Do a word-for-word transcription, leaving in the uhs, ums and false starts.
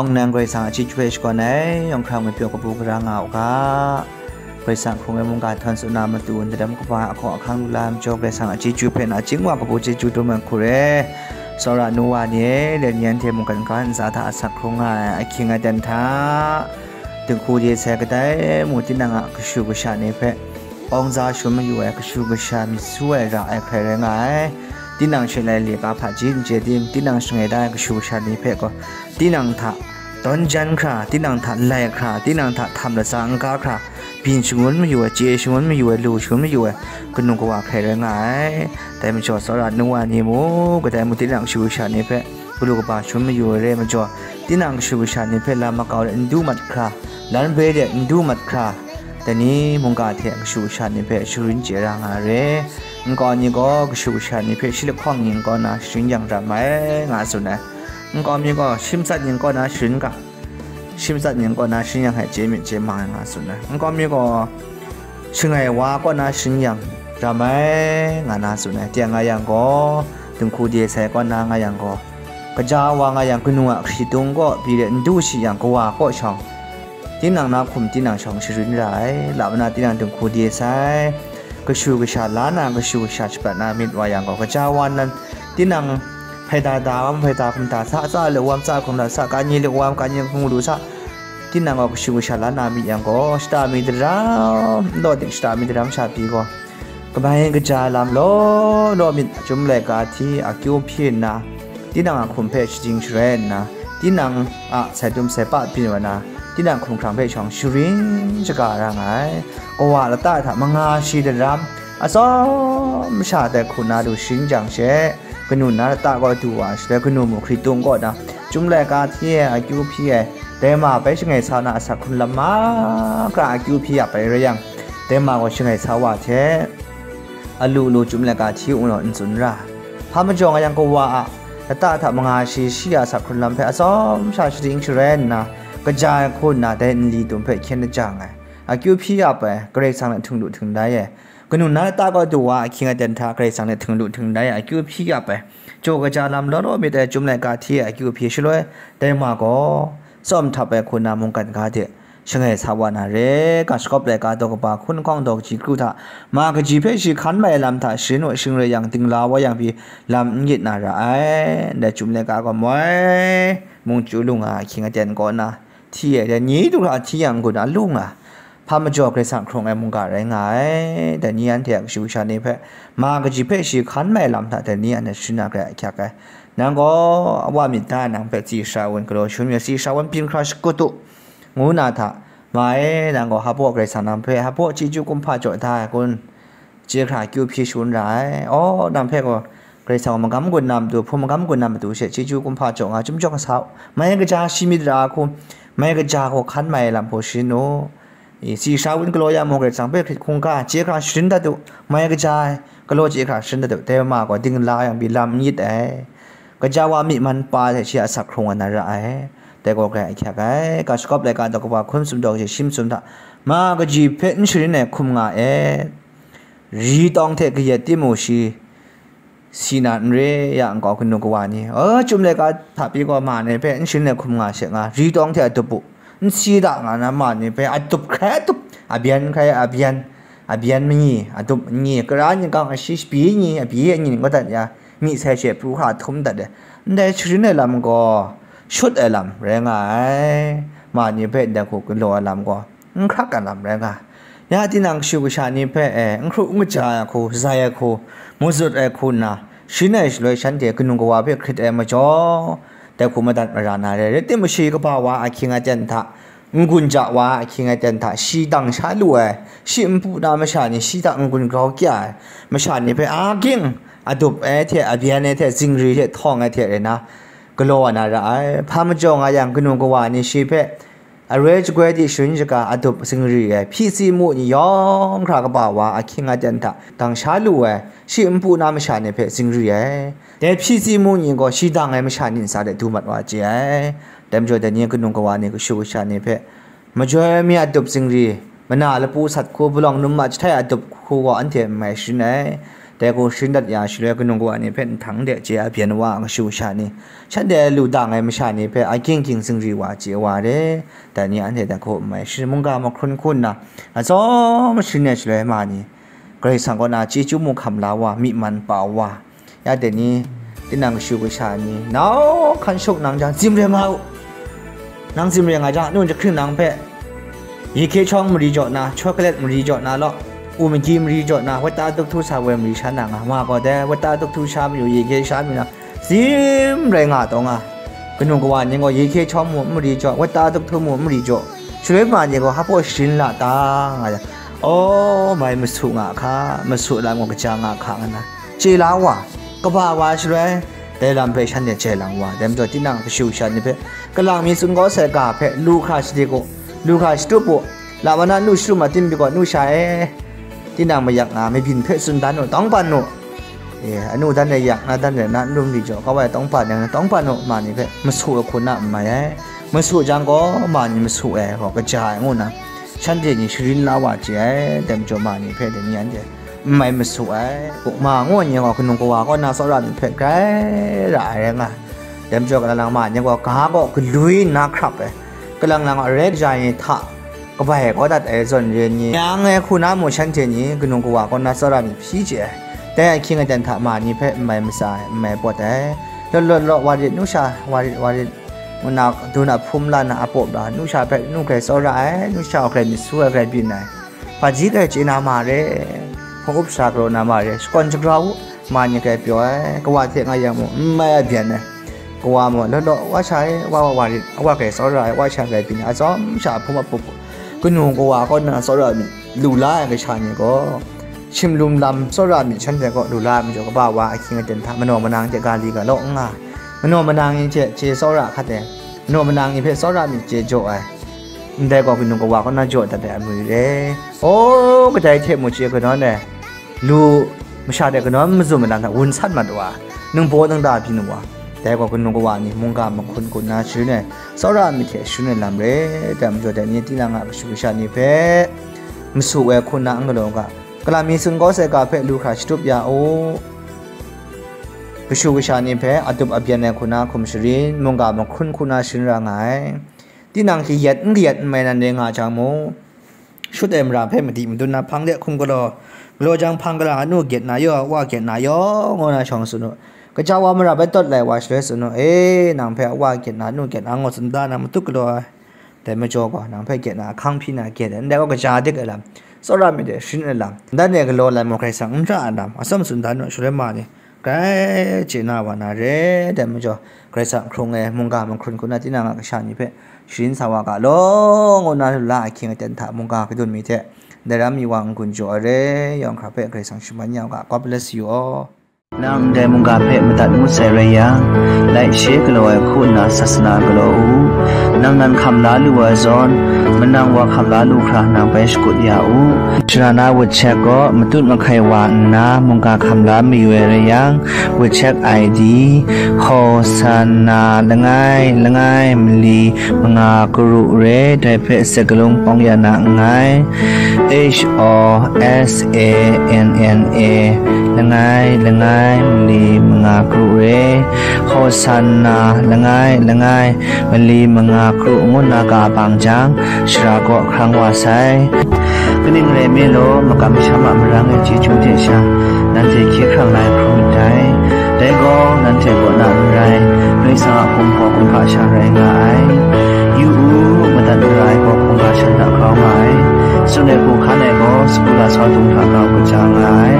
Yawng nang Karai Kasang a chyeju hpe shakawn ai, yawng hkra ngwi pyaw kabu gara nga u ga. Karai Kasang hkrung ai mungga htawn tsun na matu, ndadam kaba ai ahkaw ahkang lu la ai majaw, Karai Kasang a chyeju hpe na chyeju wa kabu chyeju dum ai hku re. Tsawra nu wa ni e, dai ni anhte mungkan ga ntsa hta asak hkrung nga ai ahkying aten hta, dinghku de sai kadai mu tinang a kashu kasha ni hpe awng za shun mayu ai, kashu kasha myit su ai, ra ai hkrai rai nga ai. Tinang she lai le ga hpaji n chye tim, tinang shangai da ai kashu kasha ni hpe gaw, tinang hta dawn jan hkra, tinang hta lai hkra, tinang hta htam latsa n ga hkra, byin shangun mayu ai, chye shangun mayu ai, lu shangun mayu ai, kanu kawa hkrai rai nga ai. Dai majaw, tsawra nu wa ni mu, kadai mu tinang kashu kasha ni hpe galu kaba shangun mayu ai re ai majaw, tinang kashu kasha ni hpe lam makau de n du mat hkra, lan bai de n du mat hkra, dai ni mungga hte kashu kasha ni hpe sharin chye ra nga ai re. Nkau ni gaw kashu kasha ni hpe shi lahkawng ning kaw na sharin yang ram ai, nga tsun ai. Nkau mi gaw shi matsat ning kaw na sharin ga, shi matsat ning kaw na sharin yang hte chye myit chye ma ai, nga tsun ai. Nkau mi gaw shangai wa kaw na sharin yang ram ai, nga na tsun ai. Teng nga yang gaw, dinghku de sai kaw na nga yang gaw, kaja wa nga yang kanu a hkritung kaw pyi de n du shi yang kawa kaw shawng, tinang na hkum tinang shawng sharin ra ai. Lap na tinang dinghku de sai, kashu kasha la na, kashu kasha shapat na myit wa yang gaw, kaja wa nan tinang hpaida da wa, hpaida hkum da sa, tsa le wa, tsa hkum da sa, kani le wa, kani hkum lu sa, tinang gaw kashu kasha la na myit yang gaw, shata mi daram, law dik shata mi daram sha pyi gaw, kamai kaja lam law law myit Chyum laika hti akyu hpyi nna, tinang a hkum hpe shajing sharai nna, tinang a sai dum sai pa byin wa na, tinang hkumhkrang hpe shawng sharin shaga ra nga ai. Kawa lata hta manga shi daram, atsawm sha dai hku na lu sharin jang she, kanu na lata kaw du wa ai shaloi, kanu mu hkritung kaw na, Chyum laika hti e akyu hpyi ai, dai ma bai shangai sa na asak hkrun lam mahkra akyu hpyi ap ai rai yang, dai ma gaw shangai sa wa hte, alu lu Chyum laika hti u naw n tsun ra. Hpa majaw nga yang, kawa a lata hta manga shi shi a asak hkrun lam hpe atsawm sha shajing sharai nna, kaja ai hku nna dai nli dum hpe hkyen lajang ai, akyu hpyi ap ai, Karai Kasang hte htinglu htingdai ai, kanu na lata kaw du wa ahkying aten hta Karai Kasang hte htinglu htingdai ai, akyu hpyi ap ai, jaw kaja lam law law myit ai Chyum laika hti e akyu hpyi shaloi, dai ma gaw tsawm htap ai hku na mungkan ga de shangai sa wa na re. Ga shagawp laika daw kaba hkun hkawng daw kaji kru hta, ma kaji hpe shi hkan mai ai lam hta sharin wa shing rai yang, dingla wa yang pyi lam n yit na ra ai. Ndai Chyum laika gaw moi, mung chyu lu nga ahkying aten kaw na hti ai, dai ni du hkra hti yang n-gun a lu nga, hpa majaw Karai Kasang hkrung ai mungga rai nga ai. Dai ni anhte a kashu kasha ni hpe, ma kaji hpe shi hkan mai lam hta dai ni anhte sharin na garai ahkyak ai. Nang gaw awa myit da nang hpe tsi sara wun galaw shangun mi, tsi sara wun byin hkra shakut u, ngu na hta, ma e, nang gaw hpa baw Karai Kasang nang hpe hpa baw chyeju kumhpa jaw da ai kun? Chye hkra akyu hpyi shangun ra ai. Aw, nang hpe gaw Karai Kasang gaw magam gun na matu, hpung magam gun na matu she chyeju kumhpa jaw nga, chyum jawng sa u. Mai kaja shi myit ra hku, mai kaja gaw hkan mai ai lam hku sharin u. I, tsi sara wun galaw ya mung, Karai Kasang hpe hkrit hkungga chye hkra sharin dat u. Mai kaja ai galaw chye hkra sharin dat u. Dai ma gaw dingla yang pyi lam n yit ai. Kaja wa myi man pa hte shi a asak hkrung wa na ra ai. Dai gaw garai ahkyak ai. Ga shagawp laika daw kaba hkun sum daw kaji shi masum hta, ma kaji hpe n sharin ai hkum nga e. Ri tawng hte kayat timung shi si na n re ya nkau kanu kawa ni, o, Chyum laika hta pyi gaw ma ni hpe n sharin ai hkum nga she nga, ri tawng hte adup u, n si da nga na ma ni hpe adup hkrai adup, abyan hkrai abyan, abyan manyi, adup manyi, kara ni gang ashi shabi ni, abyi anyin kau dat ya, myi sai she pru hkra htum dat ai. Ndai sharin ai lam gaw shut ai lam rai nga ai, ma ni hpe ndai hku galaw ai lam gaw n hkrak ai lam rai nga ai. Ya tinang kashu kasha ni hpe, e, n hkru n kaja ai hku, zai ai hku, mazut ai hku nna, sharin ai shaloi shanhte kanu kawa hpe hkrit ai majaw, dai hku madat mara na re. Rai timung, shi kaba wa ahkying aten hta, n-gun ja wa ahkying aten hta, shi dang sha lu ai, shi npu na masha ni, shi hta n-gun grau kya ai masha ni hpe, a ging adup ai hte, abyan ai hte, zingri hte htawng ai hte rai na, galaw wa na ra ai. Hpa majaw nga yang, kanu kawa ni shi hpe aroi jagoi di sharin shaga adup zingri ai, hpyi tsi mu ni yawng hkra kaba wa ahkying aten hta dang sha lu ai, shi npu na masha ni hpe zingri ai. Dai hpyi tsi mu ni gaw shi dang ai masha ni ntsa de du mat wa chye ai. Dai majaw, dai ni kanu kawa ni kashu kasha ni hpe majoi mi adup zingri, mana lapu sat hku, palawng num a jahtai adup hku gaw anhte n mai sharin ai. Dai gaw sharin dat ya shaloi, kanu kawa ni hpe nhtang de chye a byen wa ai kashu kasha ni, shanhte lu dang ai masha ni hpe a ging ging zingri wa chye wa re. Dai ni anhte dai hku n mai, shi mungga mahkrun hku nna, atsawm sharin ai shaloi ma ni, Karai Kasang kaw na chyeju mu hkam la wa, myi man pau wa, ya dai ni, tinang kashu kasha ni, nau hkan shut nang jang, zim re nga u. Nang zim re nga jang, nu jahkring nang hpe, yi hkye shawng mari jaw na, chocolate mari jaw na law, u magyi mari jaw na, wata duk htu sa woi mari sha na nga, nga gaw dai, wata duk htu sha mayu, yi hkye sha mayu na, zim rai nga taw nga. Kanu kawa ni gaw yi hkye shawng mu n mari jaw, wata duk htu mu n mari jaw, shaloi ma ni gaw hpa sharin la ta nga yang, aw, mai masu nga hka, masu lam gaw kaja nga hka nga na, chye la wa, kaba wa shaloi, dai lam hpe shanhte jai lang wa, dai majaw tinang kashu kasha ni hpe, kalang mi tsun kau sai ga hpe lu hkra shade gaw, lu hkra shatup u, la wa na nu sharum a tim pyi gaw, nu sha e, tinang mayak nga, mabyin hpe tsun dan u, tawng pan u. E, anu dan e yak, na dan e na n rum li jaw, kawai tawng pan yang, tawng pan u, ma ni hpe masu ai hku na n mai ai. Masu jang gaw, ma ni masu ai gaw, kaja ai ngu na, shanhte ni sharin la wa chye ai, dai majaw ma ni hpe dai ni anhte n mai masu ai. Kukma ngu ai ni gaw, kanu kawa kaw na tsawra myit hpe grai ra ai rai nga ai. Dai majaw, kalang lang ma ni gaw, ga gaw galwi nna hkrap ai, kalang lang arai kaja ni hta kabai kau dat ai zawn re ni, yang ai hku na mu shanhte ni kanu kawa kaw na tsawra myit hpyi chye ai. Dai ahkying aten hta ma ni hpe n mai matsa ai, n mai pawt ai. Lawt lawt law, wa rit, nu sha, wa rit, wa rit, ngu na dun a hpum la na a pawp la, nu sha hpe nu grai tsawra ai, nu sha gaw grai myit su ai, grai byin ai. Hpaji grai chye na ma re, hpung up sara galaw na ma re, shakawn shagrau u, ma ni grai pyaw ai, kawa hte nga yang mung n mai a byan ai. Kawa mung, law law, wa sha e, wa wa wa rit, wa grai tsawra ai, wa sha grai byin ai, atsawm sha a hpung a pup, kanu kawa kaw na tsawra myit lu la ai kasha ni gaw, shimlum lam tsawra myit shanhte kaw lu la ai majaw, kaba wa ahkying aten hta manaw manang hte ga li ga law n nga ai, manaw manang ni hte chye tsawra hkat ai, manaw manang ni hpe tsawra myit chye jaw ai, ndai gaw kanu kawa kaw na jaw dat ai amyu re. O, kadai hte mu chye kanawn ai, lu masha hte kanawn mazum ai lam hta wun sat mat wa, ningbaw ningda byin wa, dai gaw kanu kawa ni mungga mahkun hku nna sharin ai, tsawra myit hte sharin ai lam re. Dai majaw dai ni tinang a kashu kasha ni hpe masu ai hku na n galaw ga, kalang mi tsun kau sai ga hpe lu hkra shatup ya u. Kashu kasha ni hpe atup abyan ai hku na hkum sharin, mungga mahkun hku na sharin ra nga ai. Tinang hkyit n kayat n mai nan rai nga jang mung, shut ai mara hpe madi madun na hpang de hkum galaw, galaw jang hpang galang anu gyet na yaw, wa gyet na yaw, ngu na shawng tsun u. Kaja wa mara bai tawt lai wa shaloi tsun u, e, nang hpe wa gyet na, anu gyet na, ngu tsun da na matut galaw ai. Dai majaw gaw, nang hpe gyet na, ahkang hpyi na gyet ai, ndai gaw kaja dik ai lam, tsawra myit de sharin ai lam, ndan e galaw lai mung Karai Kasang n ra ai lam, atsawm tsun da nu, shaloi ma ni, grai chye na wa na re. Dai majaw, Karai Kasang hkrung e mungga mahkun hku na tinang a kasha ni hpe sharin sa wa ga law, ngu na lu la ahkying aten hta mungga kadun mi hte, dai ram mi wa n-gun jaw ai re, yawng hkra hpe Karai Kasang shaman ya u ga, God bless you all. Nang ndai mungga hpe madat ngut sai rai yang, like share galaw ai hku nna sasana galaw u. Nang nan hkam la lu ai zawn, manang wa hkam la lu hkra nang bai shakut ya u. Sharana WeChat gaw matut mahkai wa nna mungga hkam la mayu ai rai yang, WeChat I D, Hosanna langai langai mali manga karu re, dai hpe sakalung pawng ya na nngai. H O S A N N A, langai langai mali manga karu re, Hosanna langai langai mali manga karu ngu nna ka bang jang, shara kaw hkrang wa sai. Kaning rai nme law, makam masham a marang e chyeju hte sha, nanhte hkye hkrang la ai hkrum myit dai. Dai gaw, nanhte kaw na n rai, Karai Kasang a hpung hpaw kumhpa sha rai nga ai. Yu u, madat mara ai gaw hkungga shan hta grau nga ai. Tsun ai hku hkan ai gaw, sagu lasau dung hta grau kaja nga ai.